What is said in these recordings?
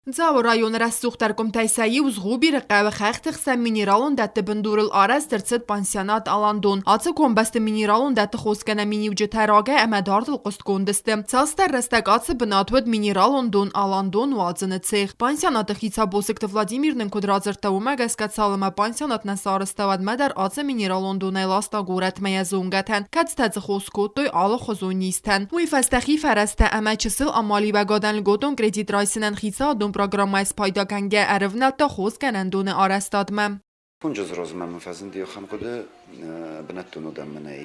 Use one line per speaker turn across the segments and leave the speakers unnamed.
Дзауы районы рӕсугъддӕр къуымтӕй сӕ иу Згъубиры хъӕуы хӕхты хсӕн минералон дӕтты бындурыл арӕзт ӕрцыд пансионат Аландон. Ацы комбӕсты минералон дӕтты хосгӕнӕн миниуджытӕ рагӕй ӕмӕ дардыл хъуыстгонд сты. Цасдӕр рӕстӕг ацы бынат уыд минералон дон Аландон уадзыны цех. Пансионаты хицау Босыкты Владимир нын куыд радзырдта, уымӕ гӕсгӕ цалынмӕ пансионат нӕ сарӕзта, уӕдмӕ дӕр ацы минералон донӕй ласта горӕтмӕ йӕ зонгӕтӕн, кӕцытӕ дзы хос кодтой алыхуызон низтӕн. Уый фӕстӕ хи фӕрӕзтӕ ӕмӕ чысыл амалиуӕгадӕн льготон кредит райсынӕн хицауадон программӕйы спайда кӕнгӕ ӕрывнӕлдта хосгӕнӕндоны арӕзтадмӕ.
Фонджыз розмӕ мын фӕзынди ахӕм хъуыды, бынӕттон адӕм мын ӕй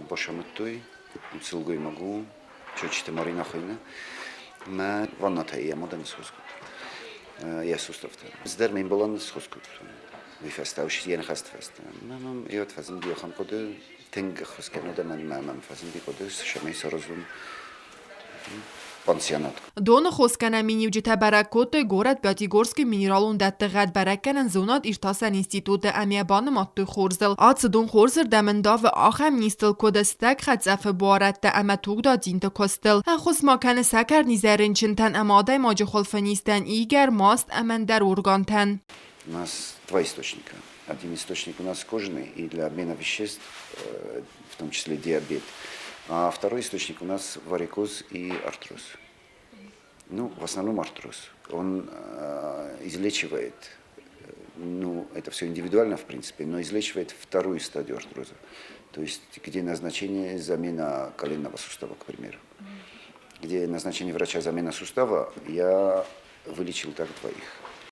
басамыдтой, сылгоймаг у, Чочиты Марина хуыйны, мӕ ваннатӕй йӕ мадӕн схос кодтон, йӕ суставтӕ. Ӕз дӕр ме мбалӕн схос кодтон. Уый фӕстӕ, йӕ ныхӕсты фӕстӕ. Мӕм иуӕд фӕзынди ахӕм хъуыды, тынг ӕххуыс кӕны адӕмӕн, мӕ мӕм фӕзынди хъуыды, цӕмӕй саразон пансионат.
Доны хосгӕнӕн миниуджытӕ бӕрӕг кодтой горӕт Пятигорскы минералон дӕтты гъӕд бӕрӕггӕнӕн зонад-иртасӕн институты ӕмӕ банымадтой хорзыл. Ацы дон хорзырдӕм ӕндавы ахӕм низтыл, куыд стӕг хӕцъӕфы буарӕдтӕ ӕмӕ тугдадзинты куыстыл. Ӕххуыс ма кӕны сӕкӕрнизӕй рынчынтӕн ӕмӕ адӕймаджы хуылфы низтӕн, игӕр, маст ӕмӕ ӕндӕр органтӕн.
У нас два источника. Один источник у нас кожный и для обмена веществ, в том числе диабет. А второй источник у нас варикоз и артроз. Ну, в основном артроз. Он излечивает, ну, это все индивидуально, в принципе, но излечивает вторую стадию артроза. То есть, где назначение замена коленного сустава, к примеру. Где назначение врача замена сустава, я вылечил так двоих.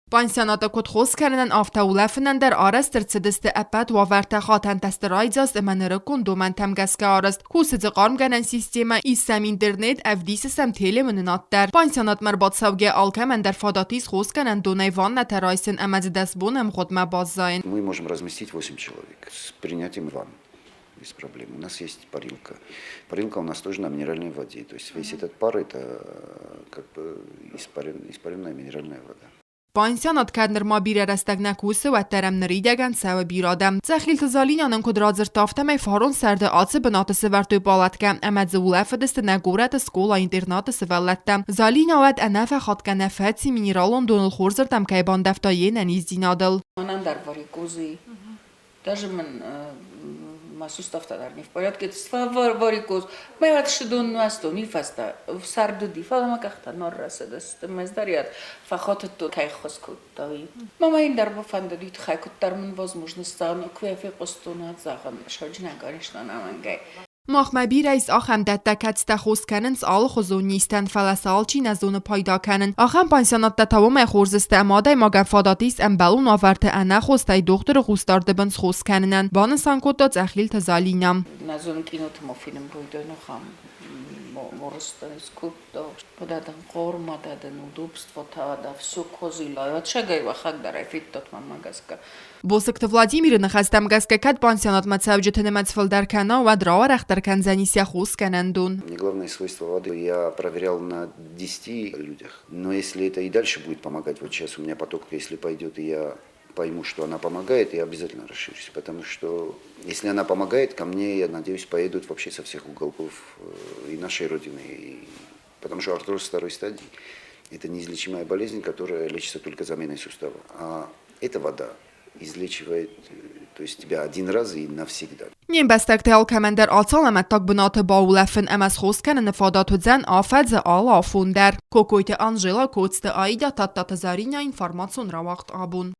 Пансионаты куыд хос кӕнынӕн, афтӕ улӕфынӕн дӕр арӕзт ӕрцыдысты ӕппӕт уавӕртӕ хатӕнтӕсты райдзаст ӕмӕ нырыккон домӕнтӕм гӕсгӕ арӕзт. Кусы дзы хъармгӕнӕн системӕ, ис сӕм интернет, ӕвдисы сӕм телеуынынад дӕр. Пансионатмӕ ӕрбацӕугӕ алкӕмӕн дӕр фадат ис хосгӕнӕн донӕй ваннӕтӕ райсын ӕмӕ дзы 10 боны ӕмгъуыдмӕ баззайын.
Мы можем разместить 8 человек с принятием ванн без проблем. У нас есть парилка. Парилка у нас тоже на минеральной воде. То есть весь этот пар – это как бы испаренная минеральная вода.
Пансионат кӕд нырма бирӕ рӕстӕг нӕ кусы, уӕддӕр ӕм ныридӕгӕн цӕуы бирӕ адӕм. Цӕхилты Залинӕ нын куыд радзырдта, афтӕмӕй фарон сӕрды ацы бынаты сӕвӕрдтой палаткӕ ӕмӕ дзы улӕфыдысты нӕ горӕты скъола-интернаты сывӕллӕттӕ. Залинӕ уӕд ӕнӕфӕхатгӕ нӕ фӕци, минералон доныл хорзырдӕм кӕй бандӕвта йе нӕниздзинадыл.
Мӕнӕн дӕр варикозы Даже мын мӕ суставтӕ дӕр не в порядке. Варикоз. Мӕ уӕд нуӕзтон уый фӕстӕ цард уыди, фӕлӕ мӕ къӕхтӕ нал рацыдысты. Мӕ дӕр фӕхатыдтон, кӕй ххуыс кодта, уый. Мӕ йын дӕр бафӕндыд, уый тыххӕй куыддӕр мын возможность куы фехъуыстон, уӕд зӕгъын, сауджынӕн конечно ӕнӕмӕнгӕй.
Махмӕ бирӕ ис ахӕм дӕттӕ, кӕцытӕ хос кӕнынц алыхуызон низтӕн, фӕлӕ сӕ алчи нӕ зоны пайда кӕнын. Ахӕм пансионаттӕ та уымӕй хорз сты, ӕмӕ адӕймагӕн фадат ис ӕмбӕлон уавӕрты ӕнӕ хостӕй дохтыры хъусдарды бын схос кӕнынӕн, банысан кодта Цъӕхилты Залинӕ.
Нӕ зоны киноты ма фильм ройдӕнахӕм скодта. Подадын хъормӕ, дадын удобство, да все козила. Ӕцӕгӕй уӕхӕг дӕр ӕй федтат мӕнмӕ гӕсгӕ.
Босыкты Владимиры ныхӕстӕм гӕсгӕ кӕд пансионатмӕ цӕуджыты нымӕц фылдӕр кӕна, уӕд рауӕрӕхдӕр кӕндзӕнис йӕ хосгӕнӕндон.
Мне главное свойство воды я проверял на 10 людях. Но если это и дальше будет помогать, вот сейчас у меня поток, если пойдет, и я пойму, что она помогает, я обязательно расширюсь. Потому что если она помогает, ко мне, я надеюсь, поедут вообще со всех уголков и нашей Родины. И... Потому что артроз второй стадии – это неизлечимая болезнь, которая лечится только заменой сустава. А эта вода излечивает, то есть тебя один раз и навсегда.
Не мбӕстӕгтӕй алкӕмӕн дӕр ацалӕмӕттаг бынаты баулӕфын ӕмӕ схос кӕныны фадат уыдзӕн афӕдзы алы афон дӕр. Кокойты Анжела, Коцты Аида, Тадтаты Заринӕ, информацион рауагъд абон.